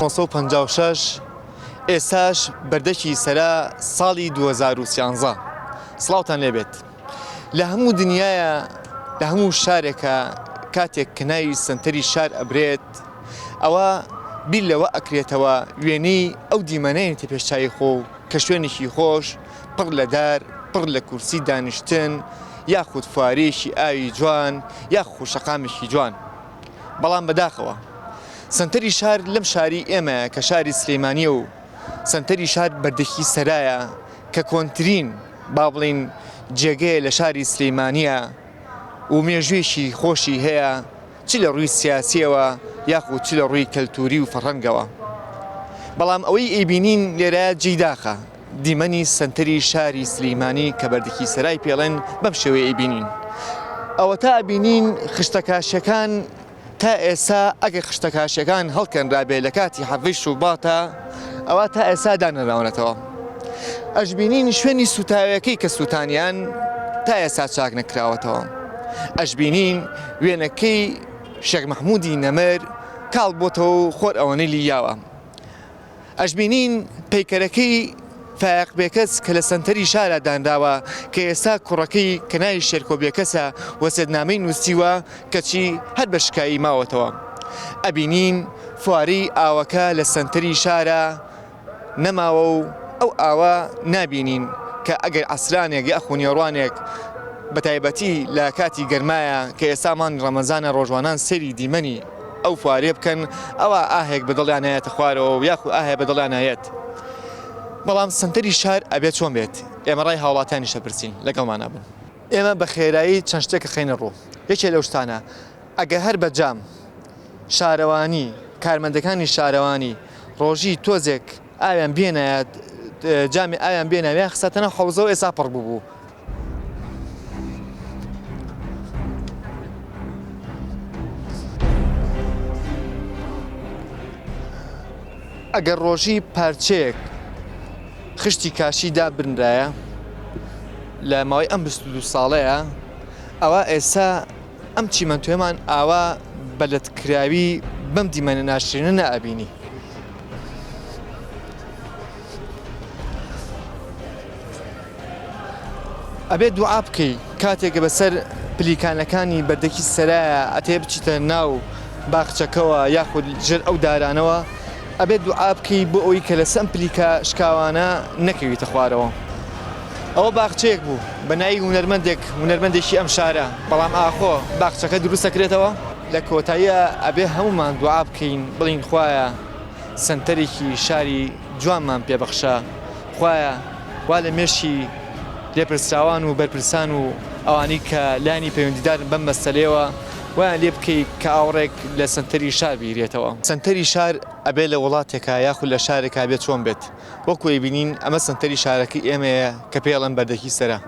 956 ئێستاش بەردەکی سەرا ساڵی 2013 سڵاوتان لێبێت لە هەموو دنیاە لە هەموو شارێکە کاتێک کە ناوی سنتەری شار ئەبرێت ئەوە بیر لەوە ئەکرێتەوە وێنەی ئەو دیمەنەیەتە پێش چاوی خۆ کە شوێنێکی خۆش پڕ لە دار، پڕ لە کورسی دانیشتن، یاخود فوارەیەکی ئاوی جوان، یاخو شەقامێکی جوان. بەڵام بەداخەوە سەنتەری شار لەم شاری ئێمەیە کە شاری سلێمانییە و سەنتەری شار بەردەکی سەرایە کە کۆنترین با بڵێین جێگەیە لە شاری سلێمانییە و مێژوویەکی خۆشی هەیە چ لە ڕووی سیاسییەوە یاخود چ لە ڕووی کەلتووری و فەرهەنگەوە. بەڵام ئەوەی ئەیبینین لێرە جێی داخە. دیمەنی سەنتەری شاری سلیمانی کە بەردکی سەرای پێڵێن بەم شێوەیە ئەیبینین. ئەوەتا ئەبینین خشتەکاشیەکان تا ئێستا ئەگەر خشتەکاشیەکان هەڵکەنرابێ لە کاتی حەڤەی شوباتا ئەوا تا ئێستا دانەراونەتەوە. ئەشبینین شوێنی سوتاویەکەی کە سوتانیان تا ئێستا چاک نەکراوەتەوە. ئەشبینین وێنەکەی شێخ مەحمودی نەمر کاڵ بۆتەوە و خۆر ئەوەنەی لییاوە. ئەشبینین پەیکەرەکەی فایەق بێکەس کە لە سەنتەری شارا دانراوە کە ئێستا کوڕەکەی کە ناوی شێرکۆ بێکەسە وەسێتنامەی نووسیوە کەچی هەر بە شکایی ماوەتەوە. ئەبینین فوارەی ئاوەکە لە سەنتەری شارا نەماوە و ئەو ئاوە نابینین کە ئەگەر عەسرانێک یاخو نیوەڕوانێک بەتایبەتی لە کاتی گەرمایە کە ئێستا مانگی ڕەمەزانە ڕۆژوانان سەیری دیمەنی ئەو فوارەیە بکەن ئەوا ئاهێک بە دڵیان نایەتە خوارەوە و یاخو ئاهێ بە دڵیان نایەت بەڵام سەنتەری شار ئەبێت چۆن بێت ئێمە ڕای هاوڵاتیانیش ئەپرسین لەگەڵمانا بن. ئێمە بە خێرایی چەند شتێک ئەخەینە ڕوو یەکێ لەو شتانە ئەگەر هەر بە جام شارەوانی کارمەندەکانی شارەوانی ڕۆژی تۆزێک ئاویان بێنایە جامی ئاویان بێنایە خستاتە ناو حەوزەوە ئێستا پڕ بوو. ئەگەر ڕۆژی پارچەیەک خشتی کاشی دابنرایە لە ماوەی ئەم 22 ساڵەیە ئەوە ئێستا ئەم چیمەنتۆیەمان ئاوا بە لەتکراوی بەم دیمەنە ناشرینە نائەبینی. ئەبێ دوعا بکەی کاتێک بەسەر پلیکانەکانی بەردەکی سەرایە ئەتێ بچیتە ناو باخچەکەوە یاخود ژێر ئەو دارانەوە ئەبێ دوعا بکەی بۆ ئەوەی کە لەسەر ئەم پلیکە شکاوانە نەکەویتە خوارەوە. ئەوە باخچەیەک بوو بە ناوی هونەرمەندێک، هونەرمەندێکی ئەم شارە، بەڵام ئاخۆ باخچەکە دروست دەکرێتەوە؟ لە کۆتاییا ئەبێ هەموومان دوعا بکەین بڵێین خوایە سەنتەرێکی شاری جوانمان پێ بەخشە، خوایە وا لە مێشکی لێپرسراوان و بەرپرسان و ئەوانەی کە لایەنی پەیوەندیدارن بەم مەسەلەیەوە وایان لێ بکەی کە ئاوڕێک لە سەنتەری شار بگیرێتەوە. سەنتەری شار ئەبێ لە وڵاتێکا یاخود لە شارێکا بێ چۆن بێت؟ وەکو ئەیبینین ئەمە سەنتەری شارەکەی ئێمەیە کە پێی ئەڵێن بەردەکی سەرا.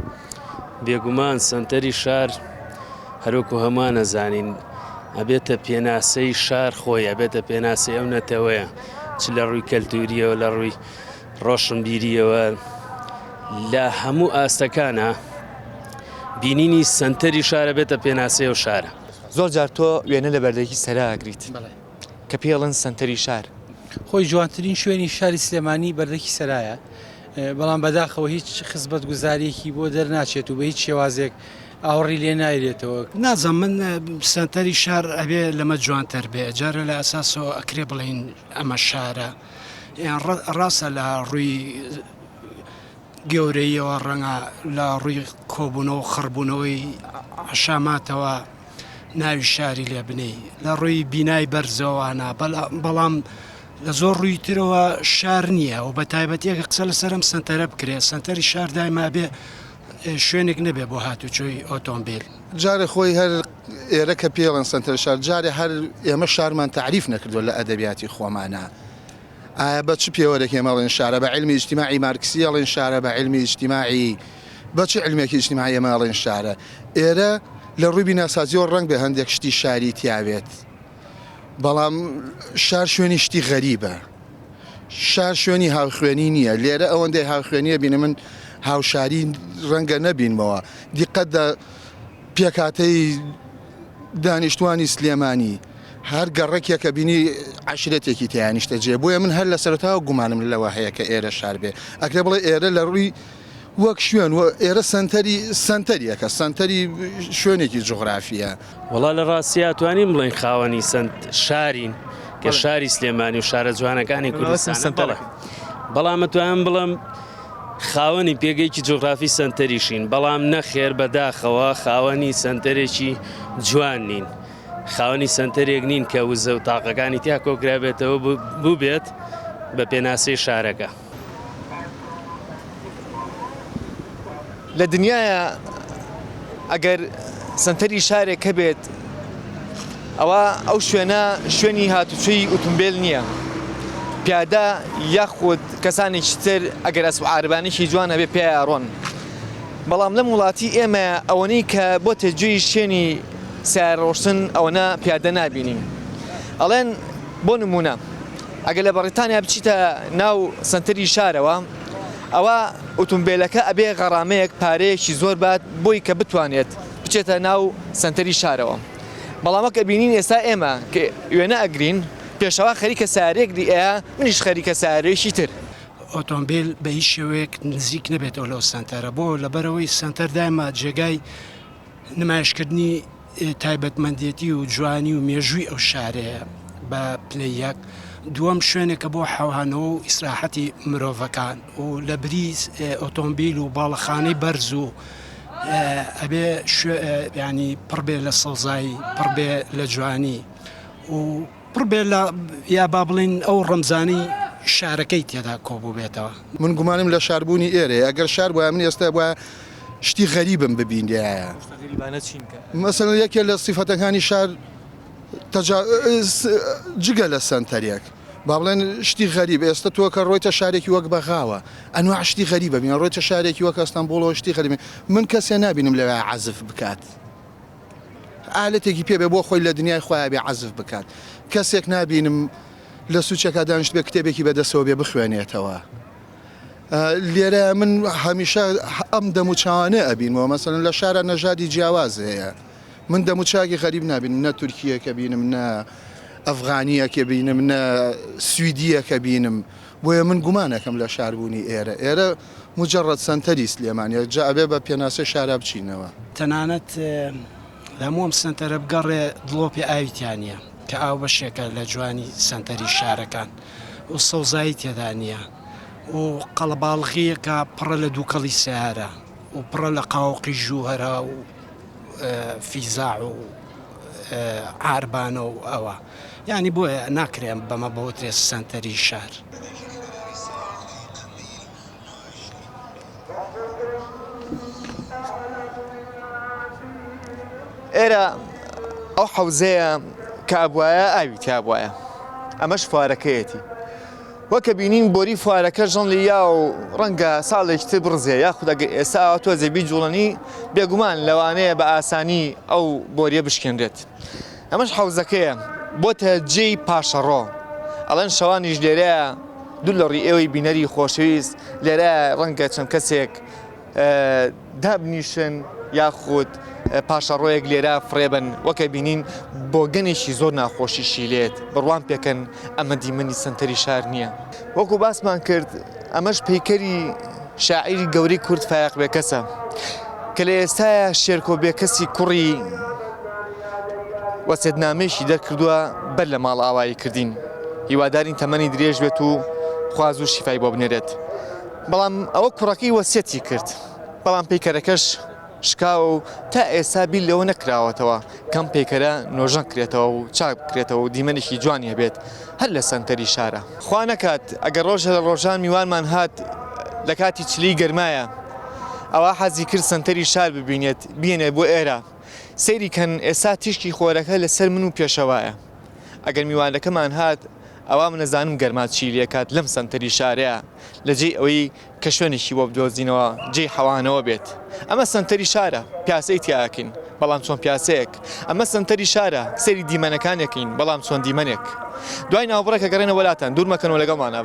بێگومان سەنتەری شار هەروەکو هەمووان ئەزانین ئەبێتە پێناسەی شار خۆی ئەبێتە پێناسەی ئەو نەتەوەیە چ لە ڕووی کەلتوریەوە لە ڕووی ڕۆشنبیریەوە لە هەموو ئاستەکانە بینینی سەنتەری شارە بێتە پێناسەی ئەو شارە. زۆر جار تۆ وێنە لە بەردەکی سەرا ئەگریت کە پێی ئەڵێن سەنتەری شار. خۆی جوانترین شوێنی شاری سلێمانی بەردەکی سەرایە، بەڵام بەداخەوە هیچ خزمەتگوزارییەکی بۆ دەرناچێت و بە هیچ شێوازێک ئاوڕی لێ نایرێتەوە. نازانم من سەنتەری شار ئەبێ لەمە جوانتر بێ جارێ لە ئەساسەوە ئەکرێ بڵێین ئەمە شارە یان ڕاستە لە ڕووی گەورەییەوە ڕەنگە لە ڕووی کۆبوونەوە و خڕبوونەوەی عەشاماتەوە ناوی شاری لێ بنێی لە ڕووی بینای بەرزەوانە بەڵام لە زۆر ڕووی ترەوە شار نییە و بە تایبەتی ئەگەر قسە لەسەر ئەم سەنتەرە بکرێت سەنتەری شار دایما بێ شوێنێک نەبێ بۆ هاتوچۆی ئۆتۆمبیل. جارێ خۆی هەر ئێرە کە پێڵێن سەنتەر شار جارێ هەر ئێمە شارمان تەعریف نەکردووە لە ئەدەبیاتی خۆمانا ئایا بە چ پێوەرێک ئێمە ئەڵێن شارە بە عیلمی ئیجتیماعی مارکسی ئەڵێن شارە بە عیلمی ئیجتیماعی بە چ عیلمێکی ئیجتیماعی ئێمە ئەڵێن شارە ئێرە لە ڕووی بیناسازیەوە ڕەنگ بێ هەندێک شتی شاری تیاوێت بەڵام شار شوێنی شتی غەریبە شار شوێنی هاوخوێنی نییە لێرە ئەوەندەی هاوخوێنیە بینە من هاوشاری ڕەنگە نەبینمەوە دیقەت دە پێکهاتەی دانیشتوانی سلێمانی. هەر گەڕەکێکە بینی عەشرەتێکی تیا نیشتەجێ بۆیە من هەر لە سەرەتاوە گومانم لەوە هەیە کە ئێرە شار بێ ئەکرێ بڵێ ئێرە لە ڕووی وەک شوێن و ئێرە سەنتەری سەنتەریەکە سەنتەری شوێنێکی جوغرافیە. وەڵا لە ڕاستیا توانین بڵێین خاوەنی سەنت شارین کە شاری سلێمانی و شارە جوانەکانی کوردستان بەڵێ بەڵام ئەتوانم بڵێم خاوەنی پێگەیەکی جوغرافی سەنتەریشین بەڵام نەخێر بەداخەوە خاوەنی سەنتەرێکی جوان نین. خاوەنی سەنتەرێک نین کە وزە و تاقەکانی تیا کۆکرابێتەوە بووبێت بە پێناسەی شارەکە. لە دنیایا ئەگەر سەنتەری شارێک هەبێت ئەوا ئەو شوێنە شوێنی هاتوچۆی ئوتومبێل نییە پیادە یاخود کەسانێکی تر ئەگەر ئەسپ عاربانێکی جوان هەبێ پێیا ئەڕۆن بەڵام لەم وڵاتی ئێمە ئەوەنەی کە بۆتە جێی شوێنی سەیارە ڕۆشتن ئەوەنە پیادە نابینین ئەڵێن بۆ نمونە ئەگەر لە بەڕیتانیا بچیتە ناو سەنتەری شارەوە ئەوە ئوتومبێلەکە ئەبێ غەڕامەیەک پارەیەکی زۆر بات بۆی کە بتوانێت بچێتە ناو سەنتەری شارەوە بەڵام وەک ئەبینین ئێستا ئێمە کە وێنە ئەگرین پێشەوا خەریکە سەیارەیەک دی ئەیا منیش خەریکە سەیارەیەکی تر. ئۆتۆمبیل بە هیچ شێوەیەک نزیک نەبێتەوە لەو سەنتەرە بۆ لەبەرئەوەی سەنتەر دایمە جێگای نمایشکردنی تایبەتمەندێتی و جوانی و مێژووی ئەو شارەیە بە پلەی یەک، دووەم شوێنێکە بۆ حەوانەوە و ئیسراحەتی مرۆڤەکان و لە بری ئۆتۆمبیل و باڵەخانەی بەرز و ئەبێ ینی پڕ بێ لە سەوزایی پڕ بێ لە جوانی و پڕ بێ لە یا با بڵێین ئەو ڕەمزانەی شارەکەی تێدا کۆبووبێتەوە. من گومانم لە شاربوونی ئێرەیە، ئەگەر شار بوایە من ئێستا بوایە شتی غەریبم ببینیایە. شتە غەریبانە چین کە؟ مەسەلەن یەکێ لە سیفەتەکانی شار تەجا جگە لە سەنتەرێک با بڵێن شتی غەریب ئێستا تۆ کە ڕۆیتە شارێکی وەک بەغاوە ئەنواع شتی غەریبە بینە ڕۆیتە شارێکی وەک ئەستەنبوڵەوە شتی غەریب من کەسێ نابینم لەوێ عەزف بکات. ئالەتێکی پێ بێ بۆ خۆی لە دنیای خۆیا بێ عەزف بکات. کەسێک نابینم لە سوچێکا دانیشتبێ کتێبێکی بە دەستەوە بێ بخوێنێتەوە. لێرە من هەمیشە ئەم دەموچاوانە ئەبینمەوە مەسەلەن لە شارە نەژادی جیاواز هەیە. من دەموچاوی غەریب نابینم نە تورکییەکە بینم نە ئەفغانییەکە بینم نە سویدییەکە بینم. بۆیە من گومانەکەم لە شاربوونی ئێرە. ئێرە موجەڕەد سەنتەری سلێمانیە جا ئەبێ بە پێناسەی شارا بچینەوە. تەنانەت لە هەموو ئەم سەنتەرە بگەڕێ دڵۆپی ئاوی تیا نییە کە ئاو بەشێکە لە جوانی سەنتەری شارەکان و سەوزایی تێدا نییە و قەڵەباڵغییەکە پڕە لە دووکەڵی سەیارە و پڕە لە قاوقیژ و هەرا و فیزاع و عاربانە و ئەوە یانی بۆیە ناکرێ بەمە بوترێ سەنتەری شار. ئێرە ئەو حەوزەیە کە ئەبوایە ئاوی تیا بوایە ئەمەش فوارەکەیەتی وەکە بینین بۆری فوارەکە ژەن لە یا و ڕەنگە ساڵێکی تر بڕزێ یاخود ئەگەر ئێستا ئاوا تۆزێ بیجوڵنی بێگومان لەوانەیە بە ئاسانی ئەو بۆریە بشکێنرێت ئەمەش حەوزەکەیە بۆتە جێی پاشەڕۆ ئەڵێن شەوانیش لێرەیە دوور لە ڕووی ئێوەی بینەری خۆشەویست لێرە ڕەنگە چەند کەسێک دابنیشن یاخود پاشەڕۆیەک لێرە فڕێبن وەکە بینین بۆگەنێکی زۆر ناخۆشیشی لێت بڕوان پێکەن ئەمە دیمەنی سنتەری شار نییە وەکو باسمان کرد ئەمەش پەیکەری شاعیری گەورەی کورد فایەق بێکەسە کە لە ئێستایا شێرکۆ بێکەسی کوڕی وەسێتنامەیەکی دەرکردووە بەر لە ماڵئاوایی کردین هیوادارین تەمەنی درێژ بێت و خوا زوو شیفای بۆ بنێرێت بەڵام ئەوە کوڕەکەی وەسیەتی کرد بەڵام پەیکەرەکەش شکاوە و تا ئێستا بیر لەوە نەکراوەتەوە کەم پەیکەرە نۆژەن کرێتەوە و چاک بکرێتەوە و دیمەنێکی جوانی هەبێت هەر لە سەنتەری شارە. خوا نەکات ئەگەر ڕۆژێ لە ڕۆژان میوانمان هات لە کاتی چلەی گەرمایە ئەوا حەزی کرد سەنتەری شار ببینێت بێنێ بۆ ئێرە سەیری کەن ئێستا تیشکی خۆرەکە لەسەر من و پێشەوایە ئەگەر میوانەکەمان هات ئەوا من ئەزانم گەرما چی لێکات لەم سەنتەری شارەیە لەجێی ئەوەی کە شوێنێکی بۆ بدۆزینەوە جێی حەوانەوە بێت. ئەمە سەنتەری شارە، پیاسەی تیا ئەکەین، بەڵام چۆن پیاسەیەک؟ ئەمە سەنتەری شارە، سەیری دیمەنەکانی ئەکەین، بەڵام چۆن دیمەنێک؟ دوای ناوبڕێک ئەگەڕێنەوە لاتان، دوور مەکەنەوە لەگەڵمانا بن.